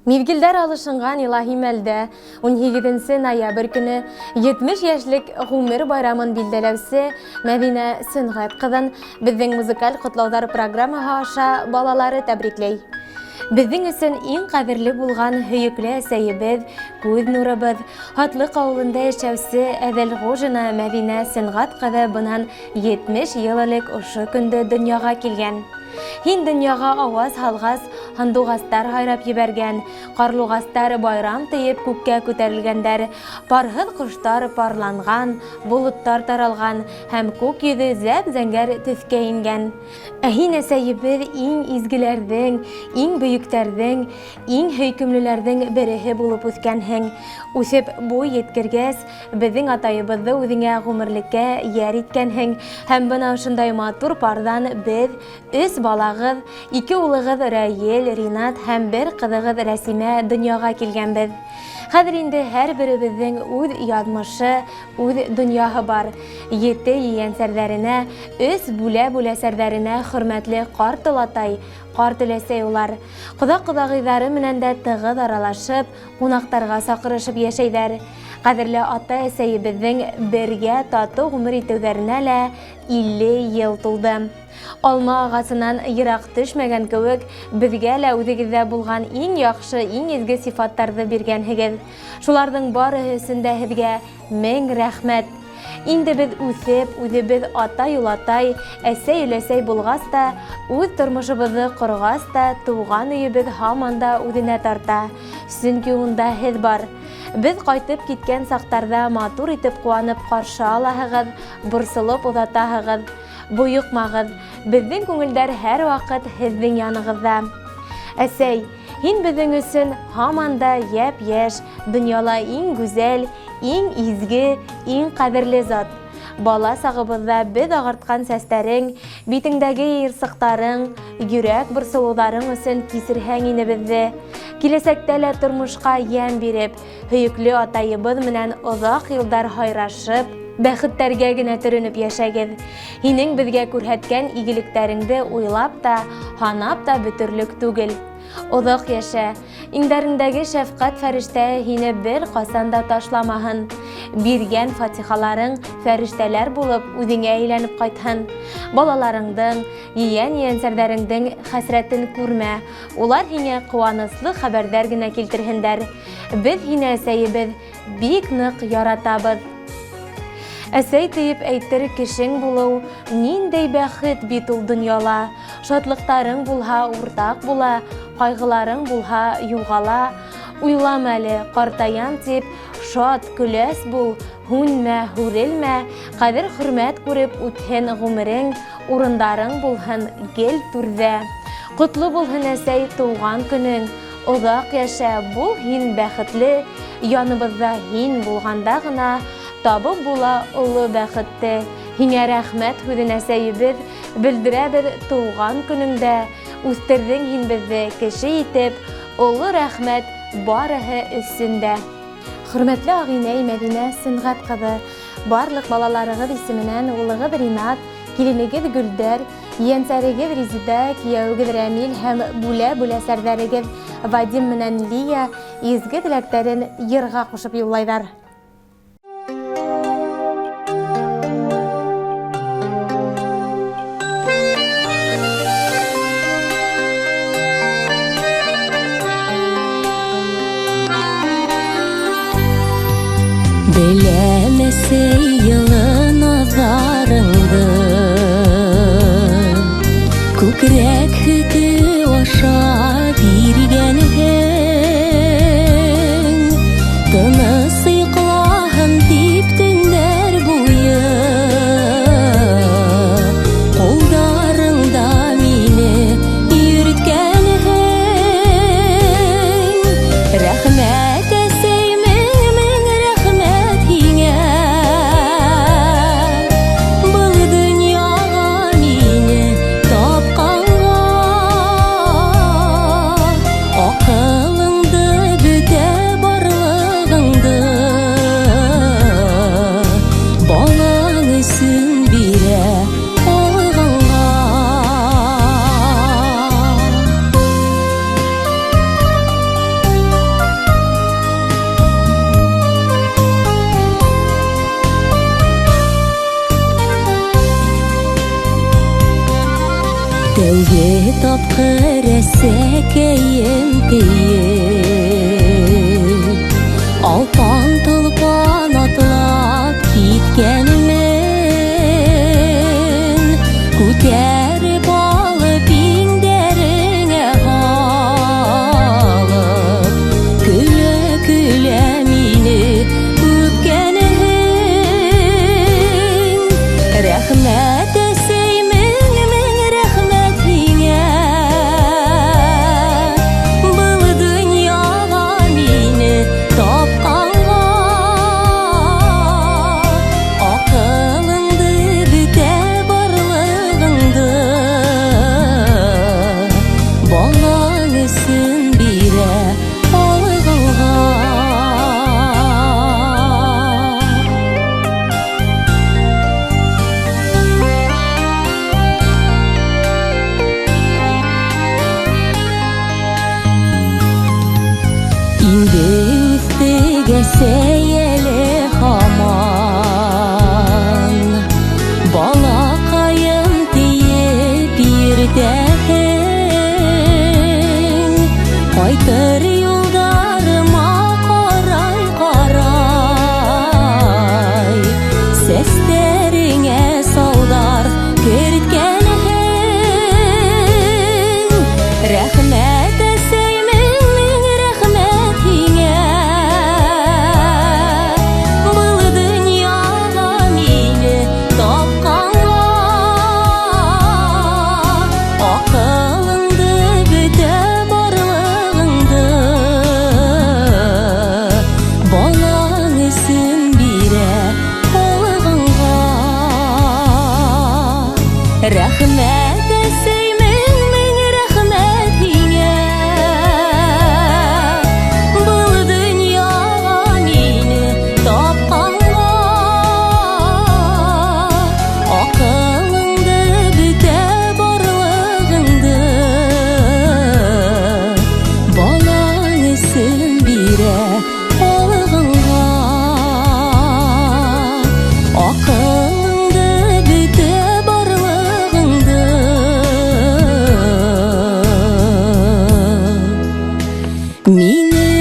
Миҙгелдәр алышынған илаһи мәлдә, 18 ноябрь көне 70 йәшлек ғүмер байрамын билдәләүсе Мәҙинә Сөнгать ҡыҙын беҙҙең музыкаль ҡотлауҙар программаһы аша балалары тәбрикләй. Беҙҙең өсөн иң ҡәҙерле булған һөйөклө әсәйебеҙ, күҙ нурыбыҙ, Һатлыҡ ауылында йәшәүсе Әҙелғужина Мәҙинә Сөнгать ҡыҙы бынан 70 йыл элек ошо көндө донъяға килгән. Һин донъяға ауаз һалғас, һандуғастар һайрап ебәргән, ҡарлуғастар байрам тейеп күккә күтәрелгәндәр, парһыҙ ҡоштар парланған, болоттар таралған һәм күк йөҙө зәп-зәңгәр төҫкә ингән. Ә һин, әсәйебеҙ, иң изгеләрҙең, иң бөйөктәрҙең, иң һөйкөмлөләрҙең береһе булып үҫкәнһең. Үҫеп буй еткергәс, Беҙҙең атайыбыҙҙы үҙеңә ғүмерлеккә йәр иткәнһең. Һәм бына ошондай матур парҙан беҙ, өс балағыҙ, ике улығыҙ Рәйел, Ринат һәм бер ҡыҙығыҙ Рәсимә донъяға килгәнбеҙ. Хәҙер инде һәр беребеҙҙең үҙ яҙмышы, үҙ донъяһы бар. Ете ейәнсәрҙәренә, өс бүлә-бүлә сәрҙәренә хөрмәтле карт олатай, карт өләсәй улар. Ҡоҙа-ҡоҙағыйҙары менән дә тығыҙ аралашып, Кунаҡтарға саҡырышып йәшәйҙәр. Ҡәҙерле ата-әсәйебеҙҙең бергә татыу ғүмер итеүҙәренә лә 50 йыл тулды. Алма ағасынан ерак төшмәгән кеүек, беҙгә лә үҙегеҙҙә булған иң яҡшы, иң изге сифаттарҙы биргәнһегеҙ. Шуларҙың барыһы өсөн дә һеҙгә Мең рәхмәт! Инде беҙ үҫеп, үҙебеҙ атай-олатай, әсәй-өләсәй булғас та, үҙ тормошобоҙҙо ҡорғас та, тыуған өйөбөҙ һаман да үҙенә тарта. Сөнки унда һеҙ бар. Беҙ ҡайтып киткән саҡтарҙа матур итеп ҡыуанып ҡаршы алаһығыҙ, борсолоп оҙатаһығыҙ. Бойоҡмағыҙ, беҙҙең күңелдәр һәрваҡыт һеҙҙең янығыҙҙа. Әсәй, һин беҙҙең өсөн һаман да йәп-йәш, донъяла иң гүзәл, иң изге, иң ҡәҙерле зат. Бала сағыбыҙҙа беҙ ағартҡан сәстәрең, битеңдәге йыйырсыҡтарың, йөрәк борсолоуҙарың өсөн кисерһәң ине беҙҙе. Киләсәктә лә тормошҡа йәм биреп, Һөйөклө атайыбыҙ менән оҙаҡ йылдар һайрашып, бәхеттәргә генә төрөнөп йәшәгеҙ. Һинең беҙгә күрһәткән игелектәреңде уйлап та, һанап та бөтөрлөк түгел. Оҙаҡ йәшә, иңдәреңдәге шәфҡәт фәрештәһе һине бер ҡасан да ташламаһын. Биргән фатихаларың фәрештәләр булып үҙеңә әйләнеп ҡайтһын. Балаларыңдың, ейән-ейәнсәрҙәреңдең хәсрәтен күрмә, улар һиңә ҡыуаныслы хәбәрҙәр генә килтерһендәр. Беҙ һине, әсәйебеҙ, бик ныҡ яратабыҙ. Әсәй диеп әйтер кешең булыу ниндәй бәхет бит ул дөньяла. Шатлыҡтарың булһа, уртаҡ була, ҡайғыларың булһа, юғала. Уйлама әле, ҡартаям дип, шат, көләс бул, һүнмә, һүрелмә, ҡәҙер-хөрмәт күреп үтһен ғүмерең, урындарың булһын гел түрҙә. Ҡотло булһын, әсәй, тыуған көнөң! Оҙаҡ йәшә, бул һин бәхетле, Яныбыҙҙа һин булғанда ғына Табып була оло бәхетте. Һиңә рәхмәт һүҙен, әсәйебеҙ, Белдерәбеҙ тыуған көнөңдә. Үҫтерҙең һин беҙҙе кеше итеп, Оло рәхмәт барыһы өсөн дә. Хөрмәтле ағинәй Мәҙинә Сөнгать ҡыҙы, барлыҡ балаларығыҙ исеменән улығыҙ Ринат, киленегеҙ Гөлдәр, Ейәнсәрегеҙ Резидә, кияүегеҙ Рәмил һәм бүлә-бүлә сәрҙәрегеҙ Вадим менән Лия изге теләктәрен йырға ҡушып юллайҙар. Беләм, әсәй, йылы назарыңды, Күкрәк һөтө аша биргәнһең. Тыныс йоҡлаһын дип төндәр буйы Ҡулдарыңда мине йөрөткәнһең. Рәхмәт, әсәй, мең-мең рәхмәт һиңә. Был донъяға мине тапҡанға. Тәүге тапҡыр әсәкәйем тиеп, Алпан толпан атлап киткәнмен. Күтәреп алып иңдәреңә һалып, Көлә-көлә мине үпкәнең. Рәхмәт, әсәй, мең-мең рәхмәт һиңә, Был донъяға мине тапҡанға. Аҡылыңды, бөтә барлығыңды Балаң өсөн бирә алғанға. Инде үҫтек, әсәй, әле һаман Балаҡайым тиеп йөрөтәһең. Ҡайтыр юлдарыма ҡарай-ҡарай, Сәстәреңә салдар керткәнһең. Рәхмәт, әсәй, мең-мең рәхмәт һиңә, Был донъяға мине тапҡанға. Аҡылыңды, бөтә барлығыңды Балаң өсөн бирә алғанға. Рәхмәт, әсәй, мең-мең рәхмәт һиңә, Был донъяға мине тапҡанға. Аҡылыңды, бөтә барлығыңды Балаң өсөн бирә алғанға. Аҡылыңды, бөтә барлығыңды Минең